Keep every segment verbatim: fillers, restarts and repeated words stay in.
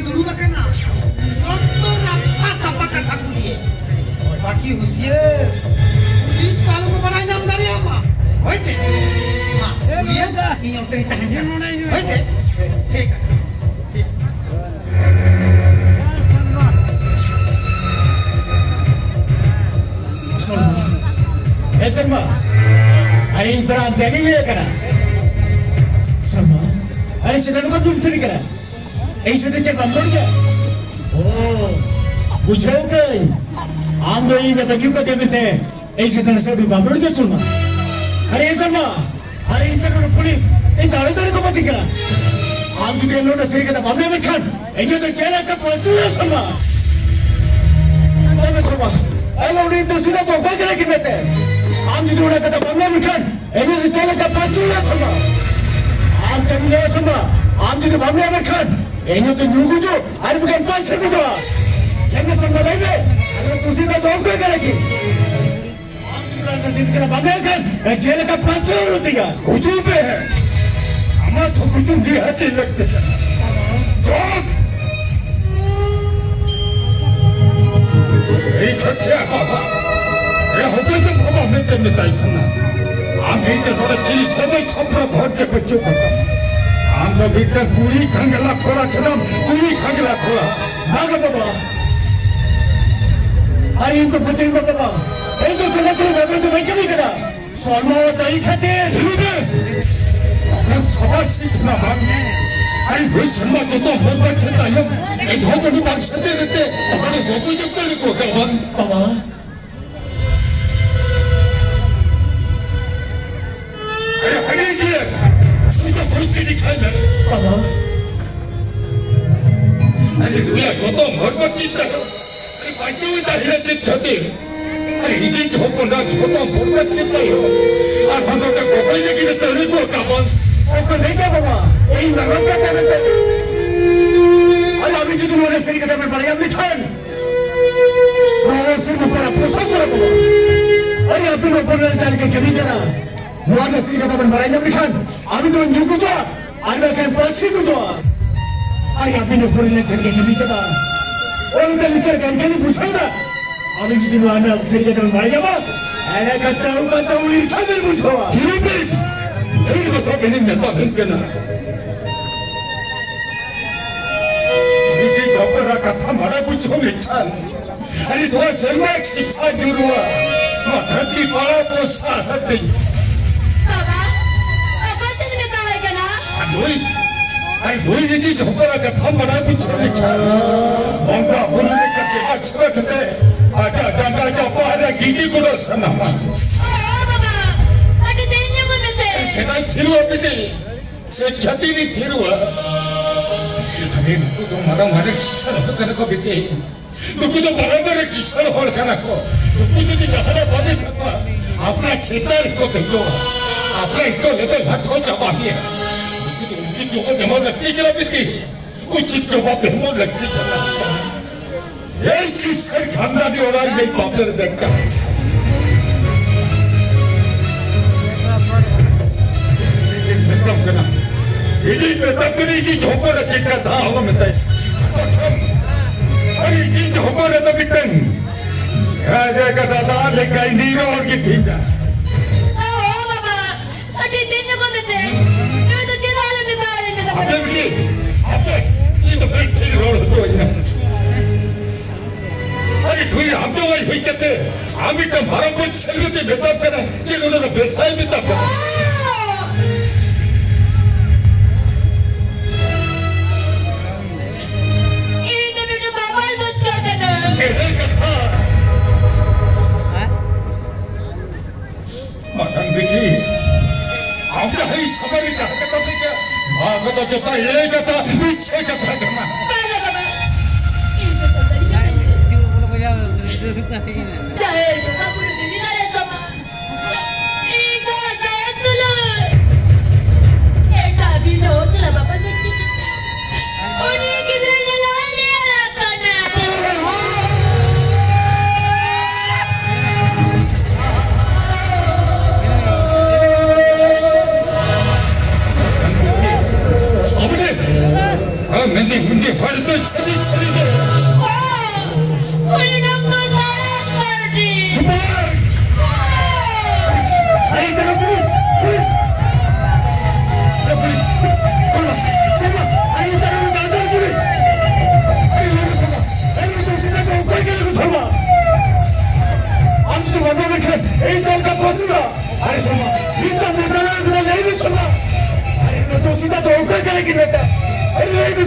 ᱫᱩᱲᱩᱵ ᱟᱠᱟᱱᱟ᱾ ᱡᱚᱛᱚ ᱨᱟᱯᱷᱟ ᱥᱟᱯᱷᱟ ᱠᱟᱛᱷᱟ ᱠᱚ ᱞᱟᱹᱭᱟ᱾ ᱵᱟᱹᱠᱤ ᱦᱩᱥᱤᱭᱟᱹᱨ᱾ ᱯᱩᱞᱤᱥ ᱠᱚ ᱟᱞᱚ ᱠᱚ ᱵᱟᱲᱟᱭ ᱧᱟᱢ ᱫᱟᱲᱮᱭᱟᱜ ᱢᱟ᱾ ᱦᱳᱭ ᱥᱮ? ᱢᱟ, ᱦᱩᱥᱤᱭᱟᱹᱨ, ᱤᱧ ᱚᱱᱛᱮ ᱨᱤᱧ ᱛᱟᱦᱮᱱ ᱠᱟᱱᱟ᱾ ᱦᱳᱭ ᱥᱮ? ᱴᱷᱤᱠ ᱟᱪᱷᱮ᱾ ᱴᱷᱤᱠ᱾ ᱥᱚᱞᱢᱟ᱾ ᱮ ᱥᱚᱞᱢᱟ᱾ ᱟᱨᱮ ᱤᱧ ᱯᱮᱲᱟ ᱟᱢ ᱡᱟᱭᱜᱟᱧ ᱞᱟᱹᱭ ᱠᱟᱱᱟ᱾ ᱥᱚᱞᱢᱟ᱾ ᱟᱨᱮ ᱪᱮᱫᱟᱜ ᱱᱚᱝᱠᱟ ᱫᱩᱢ ᱛᱷᱤᱨ ᱠᱟᱱᱟ? ᱤᱧ ᱥᱟᱛᱮ ᱪᱮᱫ ᱵᱟᱢ ᱨᱚᱲ ᱜᱮᱭᱟ? ᱳ, ᱵᱩᱡᱷᱟᱹᱣ ᱠᱟᱹᱧ᱾ ᱟᱢ ᱫᱚ ᱤᱧ ᱫᱚ ᱵᱟᱹᱜᱤ ᱠᱟᱛᱮ ᱢᱮᱱᱛᱮ ᱤᱧ ᱥᱟᱛᱮ ᱱᱟᱥᱮ ᱩᱰᱩᱠ ᱵᱟᱢ ᱨᱚᱲ ᱜᱮᱭᱟ, ᱥᱚᱞᱢᱟ? ᱟᱨᱮ ᱮ ᱥᱚᱞᱢᱟ, ᱟᱨᱮ ᱤᱧ ᱥᱟᱛᱮ ᱩᱱᱤ ᱯᱩᱞᱤᱥ ᱤᱧ ᱫᱟᱲᱮ ᱫᱟᱲᱮ ᱠᱚ ᱵᱟᱹᱛᱤ ᱠᱟᱱᱟ᱾ ᱟᱢ ᱡᱩᱫᱤ ᱮᱱᱦᱤᱞᱳᱜ ᱱᱟᱥᱮ ᱠᱟᱛᱷᱟ ᱵᱟᱢ ᱞᱟᱹᱭ ᱢᱮᱱᱠᱷᱟᱱ ᱤᱧ ᱫᱚ ᱪᱮᱫ ᱞᱮᱠᱟ ᱯᱟᱹᱪᱩᱲᱟ, ᱥᱚᱞᱢᱟ? ᱟᱭᱢᱟ ᱥᱚᱞᱢᱟ, ᱟᱭᱢᱟ ᱩᱱᱤ ᱫᱩᱥᱤ ᱫᱚ ᱚᱠᱚᱭ ᱠᱟᱱᱟ ᱠᱤᱱ ᱢᱮᱱᱛᱮ? ᱟᱢ ᱡᱩᱫᱤ ᱚᱱᱟ ᱠᱟᱛᱷᱟ ᱵᱟᱢ ᱞᱟᱹᱭ ᱢᱮᱱᱠᱷᱟᱱ ᱤᱧ ᱫᱚ ᱪᱮᱫ ᱞᱮᱠᱟ ᱯᱟᱹᱪᱩᱲᱟ, ᱥᱚᱞᱢᱟ? ᱟᱢ ᱪᱮᱫ ᱮᱢ ᱞᱟᱹᱭᱟ, ᱥᱚᱞᱢᱟ? ᱟᱢ ᱡᱩᱫᱤ ᱵᱟᱢ ᱞᱟᱹᱭᱟ ᱢᱮᱱᱠᱷᱟᱱ ᱤᱧ ᱦᱚᱸᱛᱚ ᱧᱩ ᱜᱩᱡᱩᱜ ᱟᱨ ᱢᱤᱫᱴᱮᱱ ᱯᱟᱹᱪᱤ ᱜᱩᱡᱩᱜᱼᱟ᱾ ᱞᱟᱹᱭ ᱢᱮ ᱥᱚᱞᱢᱟ, ᱞᱟᱹᱭ ᱢᱮ᱾ ᱟᱞᱮ ᱠᱩᱥᱤ ᱫᱚ ᱫᱚᱝ ᱠᱚ ᱠᱟᱱᱟ ᱠᱤᱱ᱾ ᱟᱢ ᱡᱩᱫᱤ ᱨᱟᱡᱟ ᱥᱤᱫ ᱠᱟᱱᱟ ᱵᱟᱢ ᱞᱟᱹᱭ ᱠᱷᱟᱱ ᱪᱮᱫ ᱞᱮᱠᱟ ᱯᱟᱹᱪᱤ ᱦᱩᱭᱩᱜ ᱛᱤᱧᱟ? ᱜᱩᱡᱩᱜ ᱯᱮ᱾ ᱟᱢᱟᱜ ᱫᱚ ᱜᱩᱡᱩᱜ ᱱᱤᱦᱟᱹᱛᱤ ᱞᱟᱹᱠᱛᱤ ᱠᱟᱱᱟ᱾ ᱫᱚᱝ! ᱮᱭ ᱠᱷᱚᱨᱪᱟ ᱵᱟᱵᱟ, ᱮ ᱦᱚᱯᱚᱱ ᱫᱚ ᱵᱟᱵᱟ ᱢᱮᱱᱛᱮ ᱢᱮᱛᱟᱭ ᱠᱟᱱᱟ᱾ ᱟᱢ ᱢᱤᱫᱴᱮᱱ ᱦᱚᱲ ᱪᱤᱞᱤ ᱥᱚᱢᱚᱭ ᱪᱷᱟᱯᱨᱟ ᱜᱷᱚᱨ ᱛᱮ ᱵᱟᱹᱪᱩᱜ ᱟᱠᱟᱫᱟ᱾ ᱟᱢ ᱫᱚ ᱢᱤᱫᱴᱮᱱ ᱠᱩᱲᱤ ᱠᱷᱟᱸᱜᱽᱞᱟ ᱠᱚᱲᱟ ᱠᱟᱱᱟᱢ, ᱠᱩᱲᱤ ᱠᱷᱟᱸᱜᱽᱞᱟ ᱠᱚᱲᱟ᱾ ᱵᱟᱝᱟ ᱵᱟᱵᱟ, ᱟᱨ ᱤᱧ ᱫᱚ ᱵᱟᱹᱪᱩᱜ ᱵᱟᱵᱟ, ᱤᱧ ᱫᱚ ᱥᱚᱢᱚᱭ ᱠᱩᱲᱤ ᱵᱟᱵᱟ ᱫᱚ ᱵᱟᱹᱧ ᱠᱟᱹᱢᱤ ᱠᱟᱱᱟ᱾ ᱥᱚᱞᱢᱟ ᱫᱟᱹᱭ ᱠᱷᱟᱹᱛᱤᱨ᱾ ᱫᱷᱤᱨᱮ᱾ ᱟᱢᱟᱜ ᱥᱟᱵᱟᱥ ᱥᱤᱠᱷᱱᱟ ᱵᱟᱝ᱾ ᱟᱨ ᱱᱩᱭ ᱥᱚᱞᱢᱟ ᱡᱚᱛᱚ ᱦᱚᱲ ᱵᱟᱝ ᱪᱮᱫ ᱛᱟᱭᱚᱢ᱾ ᱮᱱᱦᱚᱸ ᱩᱱᱤ ᱵᱟᱝ ᱥᱮᱴᱮᱨ ᱠᱟᱛᱮ ᱚᱸᱰᱮ ᱵᱟᱹᱵᱩ ᱡᱚᱛᱚ ᱞᱮᱠᱚ ᱠᱟᱱ ᱵᱟᱝ᱾ ᱵᱟᱵᱟ᱾ ᱟᱨᱮ ᱦᱟᱹᱱᱤ ᱜᱮ᱾ ᱩᱱᱤ ᱫᱚ ᱦᱩᱭ ᱪᱤᱱᱤ ᱠᱷᱟᱭ ᱢᱮ᱾ ᱵᱟᱵᱟ᱾ ᱟᱨᱮ ᱱᱩᱭᱟᱜ ᱡᱚᱛᱚ ᱦᱚᱲ ᱵᱟᱝ ᱪᱮᱫ ᱛᱟᱭᱚᱢ᱾ ᱟᱨᱮ ᱵᱟᱹᱪᱩᱜ ᱮᱫᱟ ᱦᱤᱨᱟ ᱪᱮᱫ ᱠᱷᱟᱹᱛᱤᱨ? ᱟᱨᱮ ᱤᱧᱤᱡ ᱦᱚᱯᱚᱱᱟᱜ ᱡᱷᱚᱛᱚ ᱵᱚᱨᱵᱟᱫ ᱪᱮᱫ ᱛᱟᱭᱚᱢ? ᱟᱨ ᱵᱟᱝ ᱚᱸᱰᱮ ᱜᱚᱜᱚᱭ ᱞᱟᱹᱜᱤᱫ ᱮ ᱛᱟᱹᱲᱤ ᱜᱚᱫ ᱠᱟᱵᱚᱱ᱾ ᱚᱠᱚᱭ ᱞᱟᱹᱭ ᱠᱮᱫᱟ ᱵᱟᱵᱟ? ᱤᱧ ᱞᱟᱸᱜᱟ ᱪᱟᱵᱟ ᱠᱟᱱᱟ᱾ ᱟᱨ ᱟᱹᱵᱤᱱ ᱡᱩᱫᱤ ᱱᱚᱣᱟ ᱨᱮ ᱥᱟᱹᱨᱤ ᱠᱟᱛᱷᱟ ᱵᱮᱱ ᱵᱟᱲᱟᱭᱟ, ᱩᱱᱤ ᱴᱷᱮᱱ ᱱᱚᱣᱟ ᱥᱤᱨᱢᱟ ᱯᱟᱲᱟ ᱯᱨᱚᱥᱟᱫ ᱠᱚᱨᱮ ᱵᱟᱵᱟ᱾ ᱟᱨ ᱟᱹᱵᱤᱱ ᱦᱚᱯᱚᱱ ᱨᱮ ᱡᱟᱦᱟᱸ ᱞᱮᱠᱟ ᱠᱟᱹᱢᱤ ᱠᱟᱱᱟ, ᱱᱚᱣᱟ ᱨᱮ ᱥᱟᱹᱨᱤ ᱠᱟᱛᱷᱟ ᱵᱮᱱ ᱵᱟᱲᱟᱭ ᱧᱟᱢ ᱞᱮᱠᱷᱟᱱ ᱟᱹᱵᱤᱱ ᱫᱚᱵᱮᱱ ᱧᱩ ᱠᱚᱪᱟ ᱟᱨ ᱵᱟᱠᱷᱟᱱ ᱯᱟᱹᱥᱤ ᱠᱚᱪᱟ᱾ ᱟᱨ ᱟᱹᱵᱤᱱ ᱦᱚᱸ ᱯᱚᱨᱤ ᱞᱮᱱ ᱴᱷᱮᱱ ᱜᱮ ᱠᱟᱹᱢᱤ ᱠᱟᱫᱟ᱾ ᱚᱱᱠᱟ ᱞᱤᱪᱟᱹᱲ ᱠᱟᱹᱢᱤ ᱠᱟᱹᱢᱤ ᱵᱩᱡᱷᱟᱹᱣ ᱫᱟ᱾ ᱟᱹᱵᱤᱱ ᱡᱩᱫᱤ ᱱᱚᱣᱟ ᱨᱮᱱᱟᱜ ᱩᱪᱟᱹᱲ ᱠᱟᱛᱮ ᱵᱤᱱ ᱵᱟᱲᱟᱭ ᱧᱟᱢᱟ, ᱮᱸᱰᱮ ᱠᱟᱛᱮ ᱚᱱᱠᱟ ᱛᱮ ᱤᱨᱠᱷᱟ ᱵᱤᱱ ᱵᱩᱡᱷᱟᱹᱣᱟ᱾ ᱛᱷᱤᱨ ᱵᱤᱱ, ᱛᱷᱤᱨ ᱠᱟᱛᱷᱟ ᱵᱤᱱ ᱢᱮᱛᱟ ᱵᱤᱱ ᱠᱟᱱᱟ᱾ ᱡᱩᱫᱤ ᱵᱟᱯᱞᱟ ᱠᱟᱛᱷᱟ ᱢᱟᱲᱟᱝ ᱵᱩᱡᱷᱟᱹᱣ ᱞᱮᱠᱷᱟᱱ, ᱟᱨᱮ ᱱᱚᱣᱟ ᱥᱮᱨᱢᱟ ᱪᱷᱤᱪᱷᱟ ᱧᱩᱨᱩᱜᱼᱟ, ᱱᱚᱣᱟ ᱫᱷᱟᱹᱨᱛᱤ ᱯᱟᱲᱟ ᱠᱚ ᱥᱟᱦᱟᱛᱤᱧ᱾ ᱵᱟᱵᱟ, ᱚᱠᱚᱭ ᱪᱮᱫ ᱢᱮᱛᱟᱣᱟᱭ ᱠᱟᱱᱟ? ᱟᱨ ᱱᱩᱭ, ᱟᱨ ᱱᱩᱭ ᱡᱩᱫᱤ ᱡᱷᱚᱜᱽᱲᱟ ᱠᱟᱛᱷᱟ ᱵᱟᱲᱟᱭ ᱵᱩᱡᱷᱟᱹᱣ ᱞᱮᱠᱷᱟᱱ, ᱵᱚᱸᱜᱟ ᱵᱩᱨᱩ ᱞᱮᱠᱟᱛᱮ ᱟᱥᱨᱟ ᱠᱟᱛᱮ ᱟᱡᱟᱜ ᱡᱟᱸᱜᱟ ᱡᱟᱯᱟᱜ ᱨᱮ ᱜᱤᱰᱤ ᱜᱚᱲᱚ ᱥᱟᱱᱟᱢᱟ᱾ ᱚ ᱵᱟᱵᱟ, ᱠᱟᱹᱴᱤᱡ ᱛᱮᱧ ᱧᱚᱜᱚᱜ ᱢᱮᱥᱮ᱾ ᱥᱮᱫᱟᱭ ᱛᱷᱤᱨᱩᱣᱟ ᱵᱤᱴᱤ, ᱥᱮ ᱪᱷᱟᱹᱛᱤ ᱨᱤ ᱛᱷᱤᱨᱩᱣᱟ᱾ ᱟᱨᱮ ᱱᱩᱠᱩ ᱫᱚ ᱢᱟᱨᱟᱝ ᱢᱟᱨᱟᱝ ᱠᱤᱥᱟᱹᱬ ᱦᱚᱲ ᱠᱟᱱᱟ ᱠᱚ ᱵᱤᱴᱤ᱾ ᱱᱩᱠᱩ ᱫᱚ ᱵᱟᱨᱟᱵᱟᱨᱤ ᱠᱤᱥᱟᱹᱬ ᱦᱚᱲ ᱠᱟᱱᱟ ᱠᱚ᱾ ᱱᱩᱠᱩ ᱡᱩᱫᱤ ᱡᱟᱦᱟᱱᱟᱜ ᱵᱟᱹᱜᱤ ᱛᱟᱠᱚᱣᱟ, ᱟᱯᱱᱟᱨ ᱪᱮᱛᱟᱱ ᱨᱮᱠᱚ ᱫᱮᱡᱚᱜᱼᱟ᱾ ᱟᱯᱱᱟᱨ ᱠᱚ ᱞᱮᱵᱮᱞ ᱦᱟᱴ ᱦᱚᱸ ᱪᱟᱵᱟ ᱜᱮᱭᱟ᱾ ᱱᱩᱠᱩ ᱫᱚ ᱩᱪᱤᱛ ᱡᱚᱵᱟᱵ ᱮᱢᱚᱜ ᱞᱟᱹᱠᱛᱤ ᱠᱟᱱᱟ ᱵᱤᱴᱤ᱾ ᱩᱪᱤᱛ ᱡᱚᱵᱟᱵ ᱮᱢᱚᱜ ᱞᱟᱹᱠᱛᱤ ᱠᱟᱱᱟ᱾ ᱮᱭ ᱠᱤᱥᱟᱹᱬ ᱠᱷᱟᱱᱫᱟᱱᱤ ᱚᱲᱟᱜ ᱨᱤᱱᱤᱡ ᱵᱟᱯᱮᱨ ᱵᱮᱴᱟ᱾ ᱤᱧᱤᱧ ᱢᱮᱛᱟᱢ ᱠᱟᱱᱟ, ᱤᱧᱤᱧ ᱢᱮᱛᱟᱢ ᱠᱟᱱᱟ, ᱤᱧᱤᱧ ᱦᱚᱯᱚᱱ ᱮ ᱪᱮᱫ ᱠᱟᱛᱷᱟ ᱟᱞᱚᱢ ᱢᱮᱛᱟᱭ᱾ ᱟᱨ ᱤᱧᱤᱧ ᱦᱚᱯᱚᱱ ᱮ ᱫᱚ ᱢᱤᱫᱴᱟᱝ ᱦᱮᱸ, ᱡᱟᱭᱜᱟ ᱫᱟᱫᱟ ᱞᱮᱠᱟᱭ ᱱᱤᱨᱚᱲ ᱜᱮ ᱛᱤᱧᱟ᱾ ᱚ, ᱵᱟᱵᱟ, ᱟᱹᱰᱤ ᱫᱤᱱ ᱧᱚᱜᱚᱜ ᱢᱮᱥᱮ᱾ ᱱᱩᱭ ᱫᱚ ᱪᱮᱫ ᱦᱚᱸ ᱟᱞᱚᱢ ᱢᱮᱛᱟᱭᱟ ᱤᱧ ᱫᱚ᱾ ᱟᱯᱮ ᱵᱤᱴᱤ, ᱟᱯᱮ, ᱤᱧ ᱫᱚ ᱵᱟᱹᱧ ᱴᱷᱤᱠ ᱨᱚᱲ ᱦᱚᱪᱚ ᱤᱧᱟ᱾ ᱟᱨᱮ ᱴᱷᱩᱭ, ᱟᱢ ᱫᱚ ᱵᱟᱭ ᱦᱩᱭ ᱠᱟᱛᱮ, ᱟᱢ ᱢᱤᱫᱴᱟᱝ ᱢᱟᱨᱟᱝ ᱵᱚᱭ ᱪᱷᱟᱹᱞ ᱠᱟᱛᱮ ᱢᱮᱛᱟᱢ ᱠᱟᱱᱟ, ᱪᱮᱫ ᱚᱱᱟ ᱫᱚ ᱵᱮᱥᱟᱭ ᱢᱮᱛᱟᱢ ᱠᱟᱱᱟ? ᱤᱧ ᱫᱚ ᱢᱤᱫᱴᱟᱝ ᱵᱟᱵᱟᱭ ᱵᱩᱡᱽ ᱠᱟᱜ ᱠᱟᱱᱟ᱾ ᱮᱲᱮ ᱠᱟᱛᱷᱟ᱾ ᱢᱟᱨᱟᱝ ᱵᱤᱴᱤ, ᱟᱢ ᱡᱟᱦᱟᱸᱭ ᱥᱟᱵᱟᱨᱤ ᱡᱟᱦᱟᱸ ᱠᱟᱛᱷᱟ ᱯᱮ ᱞᱟᱹᱭᱟ, ᱱᱚᱣᱟ ᱠᱚᱫᱚ ᱡᱚᱛᱚ ᱮᱲᱮ ᱠᱟᱛᱷᱟ, ᱢᱤᱪᱷᱟᱹ ᱠᱟᱛᱷᱟ ᱠᱟᱱᱟ᱾ ᱵᱟᱝᱟ ᱵᱟᱵᱟ, ᱤᱧ ᱫᱚ ᱥᱟᱹᱨᱤ ᱠᱟᱛᱷᱟᱧ ᱞᱟᱹᱭᱟ᱾ ᱡᱟᱦᱮᱨ ᱵᱚᱸᱜᱟ ᱵᱩᱨᱩ ᱡᱩᱫᱤ ᱫᱟᱲᱮ ᱛᱟᱢᱟ, ᱤᱧ ᱫᱚ ᱡᱟᱦᱮᱨ ᱛᱩᱞᱩᱡ ᱮᱴᱟᱜ ᱵᱤᱱ ᱦᱚᱲ ᱥᱟᱞᱟᱜ ᱵᱟᱯᱞᱟ ᱫᱚ ᱪᱮᱫ? ᱩᱱᱤ ᱜᱤᱫᱽᱨᱟᱹ ᱧᱮᱞ ᱦᱚᱸ ᱧᱮᱞ ᱟᱠᱟᱱᱟ᱾ ᱟᱵᱚ ᱫᱚ, ᱟᱢ ᱢᱮᱱ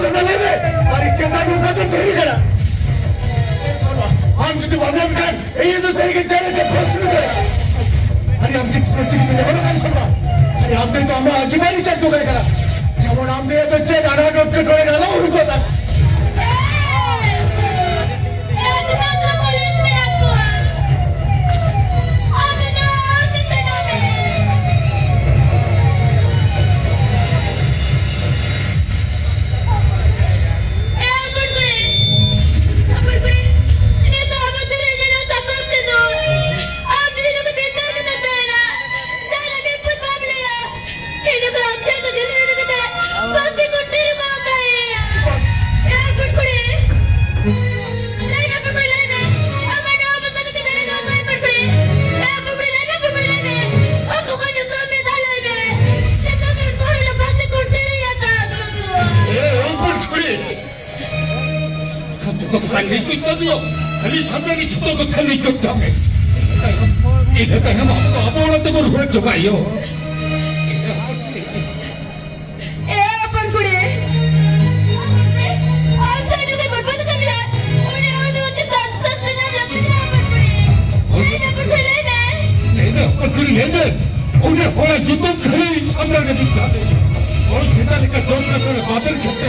ᱞᱟᱹᱭ ᱢᱮ, ᱟᱨ ᱪᱮᱫᱟᱜ ᱱᱚᱝᱠᱟ ᱫᱚ ᱛᱟᱦᱮᱸ ᱠᱟᱱᱟ? ᱟᱢ ᱡᱩᱫᱤ ᱵᱟᱢ ᱧᱟᱢ ᱠᱷᱟᱱ, ᱤᱧ ᱫᱚ ᱥᱟᱹᱨᱤ ᱜᱮ ᱪᱟᱞᱟᱜ ᱛᱮ ᱯᱷᱚᱥᱞ ᱠᱟᱱᱟ᱾ ᱟᱨ ᱟᱢ ᱪᱮᱫ ᱯᱨᱚᱛᱤᱱᱤᱫᱷᱤ ᱦᱚᱲ ᱠᱟᱱ ᱥᱚᱨᱠᱟᱨ? ᱟᱨ ᱟᱢ ᱫᱚ ᱟᱢᱟᱜ ᱟᱹᱜᱤᱵᱷᱟᱨᱤ ᱪᱟᱞ ᱠᱚ ᱠᱟᱱᱟ᱾ ᱡᱮᱢᱚᱱ ᱟᱢ ᱫᱚ ᱮᱛᱚ ᱪᱮᱫ ᱟᱱᱟᱴ ᱮᱴᱠᱮᱴᱚᱬᱮ ᱟᱞᱚ ᱦᱩᱭ ᱠᱚᱜ ᱛᱟᱢ᱾ ᱤᱧ ᱫᱚ ᱟᱢ ᱴᱷᱮᱱ ᱫᱚ ᱡᱩᱞᱩᱜ ᱤᱫᱤ ᱠᱟᱛᱮ ᱯᱷᱟᱹᱥᱤ ᱠᱚ ᱴᱷᱤᱠ ᱠᱚ ᱠᱟᱭᱟ᱾ ᱮ ᱯᱩᱴᱠᱩᱲᱤ, ᱞᱟᱹᱭ ᱢᱮ ᱯᱩᱴᱠᱩᱲᱤ, ᱞᱟᱹᱭ ᱢᱮ᱾ ᱟᱢᱟᱜ ᱱᱚᱣᱟ ᱵᱚᱛᱚᱨ ᱠᱟᱛᱮ ᱫᱟᱲᱮ ᱫᱚ ᱚᱠᱚᱭ ᱯᱩᱴᱠᱩᱲᱤ? ᱮ ᱯᱩᱴᱠᱩᱲᱤ, ᱞᱟᱹᱭ ᱢᱮ ᱯᱩᱴᱠᱩᱲᱤ, ᱞᱟᱹᱭ ᱢᱮ᱾ ᱩᱱᱠᱩ ᱠᱚ ᱧᱩᱛᱩᱢ ᱢᱮ ᱛᱟ ᱞᱟᱹᱭ ᱢᱮ᱾ ᱡᱚᱛᱚ ᱜᱮ ᱩᱱᱠᱩ ᱦᱚᱲ ᱞᱮ ᱯᱷᱟᱹᱥᱤ ᱠᱚ ᱴᱷᱤᱠ ᱟᱠᱟᱫ ᱠᱚᱣᱟ᱾ ᱮ ᱯᱩᱴᱠᱩᱲᱤ, ᱡᱚᱛᱚ ᱠᱚ ᱥᱟᱝᱜᱮ ᱠᱚ ᱤᱠᱟᱹ ᱫᱚ, ᱠᱷᱟᱹᱞᱤ ᱥᱟᱢᱱᱟ ᱨᱮ ᱡᱚᱛᱚ ᱠᱚ ᱠᱷᱟᱹᱞᱤ ᱪᱩᱯ ᱪᱟᱯ ᱨᱮ᱾ ᱤᱱᱟᱹ ᱛᱟᱭᱚᱢ ᱟᱵᱚ ᱚᱲᱟᱜ ᱛᱮᱵᱚ ᱨᱩᱣᱟᱹᱲ ᱪᱟᱵᱟᱜ ᱟᱭᱳ᱾ ᱮ ᱦᱚᱯᱚᱱ ᱠᱩᱲᱤ, ᱟᱢ ᱫᱚ ᱱᱩᱭ ᱵᱚᱨᱵᱟᱫ ᱠᱟᱹᱢᱤᱭᱟ᱾ ᱩᱱᱤ ᱟᱢ ᱫᱚ ᱩᱱᱤ ᱥᱟᱛ ᱥᱟᱛ ᱫᱤᱱ ᱨᱮ ᱡᱟᱹᱯᱤᱫ ᱢᱮ ᱦᱚᱯᱚᱱ ᱠᱩᱲᱤ᱾ ᱞᱟᱹᱭ ᱢᱮ ᱦᱚᱯᱚᱱ ᱠᱩᱲᱤ, ᱞᱟᱹᱭ ᱢᱮ᱾ ᱞᱟᱹᱭ ᱢᱮ ᱦᱚᱯᱚᱱ ᱠᱩᱲᱤ, ᱞᱟᱹᱭ ᱢᱮ᱾ ᱩᱱᱤ ᱦᱚᱲᱟᱜ ᱧᱩᱛᱩᱢ ᱠᱷᱟᱹᱞᱤ ᱥᱟᱢᱱᱟ ᱨᱮ ᱫᱤᱥᱟᱹ ᱢᱮ᱾ ᱦᱚᱲ ᱥᱮᱛᱟ ᱞᱮᱠᱟ ᱡᱚᱢ ᱠᱟᱛᱮ ᱵᱟᱫᱮᱨ ᱠᱟᱛᱮ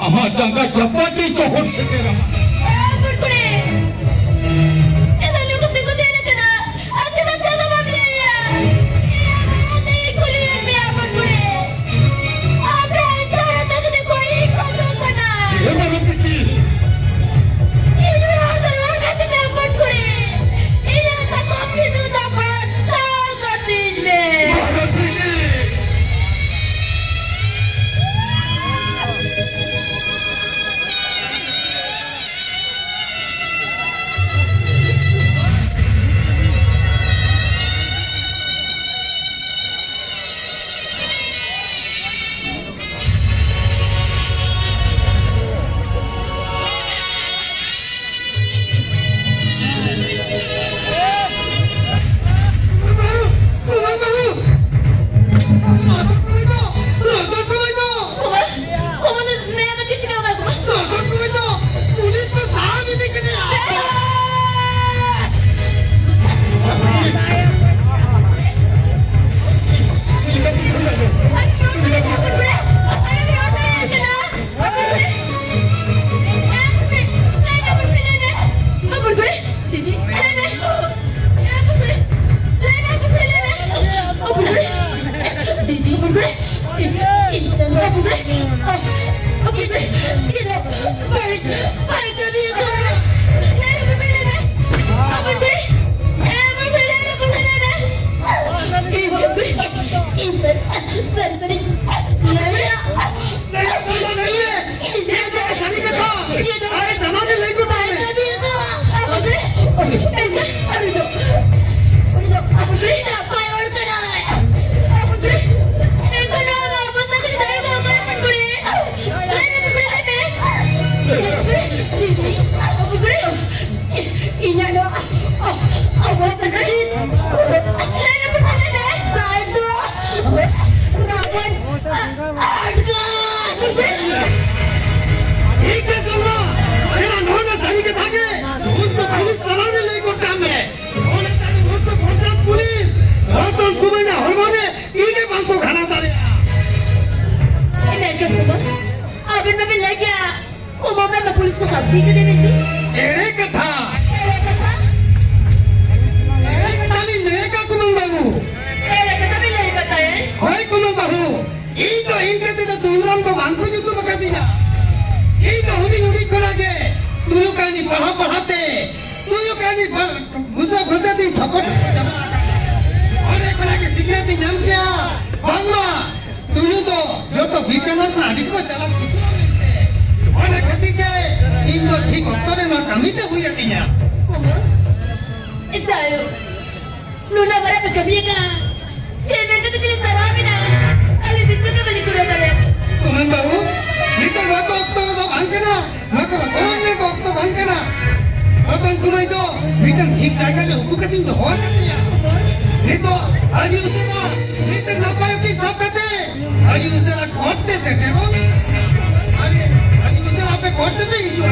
ᱟᱢᱟᱜ ᱡᱟᱸᱜᱟ ᱪᱟᱯᱟᱫ ᱛᱮ ᱜᱚᱦᱚᱲ ᱥᱮᱴᱮᱨᱟᱢᱟ᱾ ᱮ ᱦᱚᱯᱚᱱ ᱠᱩᱲᱤ, ᱪᱮᱫᱟᱜ ᱱᱩᱠᱩ ᱯᱮ ᱠᱚ ᱫᱮᱱ ᱠᱟᱱᱟ? ᱟᱨ ᱪᱮᱫᱟᱜ ᱪᱮᱫ ᱦᱚᱸ ᱵᱟᱢ ᱞᱟᱹᱭᱟ? ᱤᱧ ᱟᱢ ᱛᱮ ᱠᱩᱞᱤᱭᱮᱫ ᱢᱮᱭᱟ ᱦᱚᱯᱚᱱ ᱠᱩᱲᱤ᱾ ᱟᱯᱮ ᱟᱹᱰᱤ ᱪᱮᱦᱨᱟ ᱛᱟᱠᱚ ᱫᱚᱠᱚ ᱤᱧ ᱠᱚ ᱫᱚ ᱠᱟᱱᱟ᱾ ᱦᱮᱸ, ᱵᱟᱹᱵᱩ ᱵᱤᱴᱤ᱾ ᱤᱧ ᱦᱚᱲ ᱫᱚ ᱨᱚᱲ ᱠᱟᱛᱮ ᱢᱮ ᱦᱚᱯᱚᱱ ᱠᱩᱲᱤ᱾ ᱤᱧᱟᱹᱜ ᱥᱟᱠᱚᱢ ᱥᱤᱸᱫᱩᱨ ᱫᱟᱯᱟᱞ ᱥᱟᱶ ᱠᱟᱹᱛᱤᱧ ᱢᱮ᱾ ᱵᱟᱹᱵᱩ ᱵᱤᱴᱤ᱾ ᱤᱧ ᱫᱚ ᱥᱟᱹᱨᱤ ᱠᱟᱛᱷᱟ᱾ ᱤᱧ ᱫᱚ ᱥᱟᱹᱨᱤ ᱠᱟᱛᱷᱟ᱾ ᱪᱮᱫ ᱦᱚᱸ ᱟᱨᱮ ᱥᱟᱱᱟᱢ ᱜᱮ ᱞᱟᱹᱭ ᱜᱚᱴᱟᱭ ᱢᱮ᱾ ᱩᱱᱤ ᱫᱚ, ᱩᱱᱤ ᱫᱚ, ᱩᱱᱤ ᱫᱚ ᱱᱟᱯᱟᱭ ᱦᱚᱲ ᱠᱟᱱᱟᱭ᱾ ᱮᱱᱠᱷᱟᱱ ᱱᱚᱣᱟ ᱵᱟᱵᱚᱫ ᱛᱮ ᱫᱟᱭᱟ ᱠᱟᱛᱮ ᱚᱠᱚᱭ ᱦᱚᱸ ᱠᱩᱲᱤ? ᱞᱟᱹᱭ ᱢᱮ, ᱠᱩᱲᱤ, ᱞᱟᱹᱭ ᱢᱮ᱾ ᱤᱧᱟᱹᱜ ᱱᱚᱣᱟ ᱚᱵᱚᱥᱛᱟ ᱠᱷᱟᱹᱛᱤᱨ ᱞᱟᱹᱭ ᱢᱮ, ᱠᱩᱲᱤ, ᱞᱟᱹᱭ ᱢᱮ᱾ ᱡᱟᱦᱟᱸᱭ ᱫᱚ ᱨᱟᱵᱚᱱ ᱴᱷᱤᱠ ᱜᱮ ᱥᱚᱞᱢᱟ, ᱮᱱᱟ ᱱᱚᱰᱮ ᱥᱟᱹᱨᱤ ᱠᱟᱛᱷᱟ ᱜᱮ, ᱩᱱᱠᱩ ᱯᱩᱞᱤᱥ ᱥᱟᱞᱟ ᱨᱮ ᱞᱟᱹᱭ ᱜᱚᱫ ᱠᱟᱜ ᱢᱮ᱾ ᱚᱱᱟ ᱛᱟᱭᱚᱢ ᱩᱱᱠᱩ ᱯᱚᱧᱪᱟᱭᱮᱛ ᱯᱩᱞᱤᱥ ᱨᱚᱛᱚᱱ ᱠᱩᱢᱟᱹᱝᱟᱜ ᱦᱚᱲᱢᱚ ᱨᱮ ᱛᱤ ᱜᱮ ᱵᱟᱝ ᱠᱚ ᱜᱷᱟᱱᱟ ᱫᱟᱲᱮᱭᱟᱜᱼᱟ᱾ ᱮᱱᱮ ᱠᱟᱹᱥᱩᱵᱟ, ᱟᱵᱮᱱ ᱢᱟᱵᱮᱱ ᱞᱟᱹᱭ ᱠᱮᱜᱼᱟ, ᱠᱩᱢᱟᱹᱝ ᱢᱮᱢ ᱯᱩᱞᱤᱥ ᱠᱚ ᱥᱟᱵ ᱤᱫᱤ ᱠᱮᱫᱮ ᱢᱮᱱᱛᱮ᱾ ᱮᱲᱮ ᱠᱟᱛᱷᱟ᱾ ᱮᱲᱮ ᱠᱟᱛᱷᱟ? ᱮᱲᱮ ᱠᱟᱛᱷᱟ ᱞᱤᱧ ᱞᱟᱹᱭ ᱟᱠᱟᱫ ᱠᱩᱢᱟᱹᱝ ᱵᱟᱹᱵᱩ᱾ ᱮᱲᱮ ᱠᱟᱛᱷᱟ ᱵᱤᱱ ᱞᱟᱹᱭ ᱟᱠᱟᱫ ᱛᱟᱭᱟ? ᱦᱳᱭ ᱠᱩᱢᱟᱹᱝ ᱵᱟᱹᱵᱩ, ᱤᱧ ᱫᱚ ᱤᱧ ᱛᱮᱫᱚ ᱫᱩᱨᱟᱢ ᱫᱚ ᱵᱟᱝ ᱠᱚ ᱧᱩᱛᱩᱢ ᱟᱠᱟᱫᱤᱧᱟ᱾ ᱤᱧ ᱫᱚ ᱦᱩᱰᱤᱧ ᱦᱩᱰᱤᱧ ᱠᱷᱚᱱᱟᱜ ᱜᱮ ᱛᱩᱭᱩ ᱠᱟᱹᱦᱱᱤ ᱯᱟᱲᱦᱟᱣ ᱯᱟᱲᱦᱟᱣ ᱛᱮ ᱛᱩᱭᱩ ᱠᱟᱹᱦᱱᱤ ᱯᱟᱲ-, ᱜᱷᱩᱥᱟᱹ ᱜᱷᱩᱥᱟᱹ ᱛᱤᱧ ᱴᱷᱚᱯᱚ ᱴᱷᱚᱯᱚ ᱪᱟᱵᱟ ᱟᱠᱟᱱᱟ᱾ ᱚᱸᱰᱮ ᱠᱷᱚᱱᱟᱜ ᱜᱮ ᱥᱤᱠᱷᱱᱟᱹᱛ ᱤᱧ ᱧᱟᱢ ᱠᱮᱜᱼᱟ᱾ ᱵᱟᱝᱢᱟ ᱛᱩᱭᱩ ᱫᱚ ᱡᱚᱛᱚ ᱵᱤᱨ ᱡᱟᱱᱣᱟᱨ ᱠᱷᱚᱱ ᱟᱹᱰᱤ ᱠᱚ ᱪᱟᱞᱟᱜ ᱵᱩᱡᱷᱟᱹᱣᱟ ᱢᱮᱱᱛᱮ᱾ ᱚᱱᱟ ᱠᱷᱟᱹᱛᱤᱨ ᱛᱮ ᱤᱧ ᱫᱚ ᱴᱷᱤᱠ ᱚᱠᱛᱚ ᱨᱮ ᱱᱚᱣᱟ ᱠᱟᱹᱢᱤ ᱫᱚ ᱦᱩᱭ ᱟᱹᱫᱤᱧᱟ᱾ ᱡᱟᱭᱦᱳᱠ, ᱱᱩᱱᱟᱹᱜ ᱢᱟᱨᱟᱝ ᱯᱮ ᱠᱟᱹᱢᱤ ᱟᱠᱟᱫᱼᱟ᱾ ᱪᱮᱫ ᱢᱮᱱ ᱠᱟᱛᱮ ᱪᱮᱫ ᱥᱟᱨᱦᱟᱣ ᱢᱮᱱᱟᱜᱼᱟ? ᱟᱹᱞᱤᱧ ᱱᱤᱛᱚᱜ ᱜᱮ ᱵᱟᱹᱞᱤᱧ ᱯᱩᱨᱟᱹᱣ ᱫᱟᱲᱮᱭᱟᱜᱼᱟ᱾ ᱠᱩᱢᱟᱹᱝ ᱵᱟᱹᱵᱩ, ᱱᱤᱛᱚᱜ ᱱᱚᱣᱟ ᱫᱚ ᱚᱠᱛᱚ ᱫᱚ ᱵᱟᱝ ᱠᱟᱱᱟ᱾ ᱱᱚᱣᱟ ᱠᱚ ᱵᱚᱛᱚᱨ ᱨᱮᱱᱟᱜ ᱫᱚ ᱚᱠᱛᱚ ᱵᱟᱝ ᱠᱟᱱᱟ᱾ ᱨᱚᱛᱚᱱ ᱠᱩᱢᱟᱹᱭ ᱫᱚ ᱢᱤᱫᱴᱟᱝ ᱴᱷᱤᱠ ᱡᱟᱭᱜᱟ ᱨᱮ ᱩᱠᱩ ᱠᱟᱛᱮᱧ ᱫᱚᱦᱚ ᱟᱠᱟᱫᱮᱭᱟ᱾ ᱱᱤᱛᱚᱜ ᱟᱹᱰᱤ ᱩᱥᱟᱹᱨᱟ ᱢᱤᱫᱴᱟᱝ ᱱᱟᱯᱟᱭ ᱩᱠᱤᱞ ᱥᱟᱵ ᱠᱟᱛᱮ ᱟᱹᱰᱤ ᱩᱥᱟᱹᱨᱟ ᱠᱳᱨᱴ ᱛᱮ ᱥᱮᱴᱮᱨᱚᱜ ᱢᱮ᱾ ᱟᱹᱰᱤ, ᱟᱹᱰᱤ ᱩᱥᱟᱹᱨᱟ ᱟᱯᱮ ᱠᱳᱨᱴ ᱛᱮᱯᱮ ᱦᱤᱡᱩᱜᱼᱟ᱾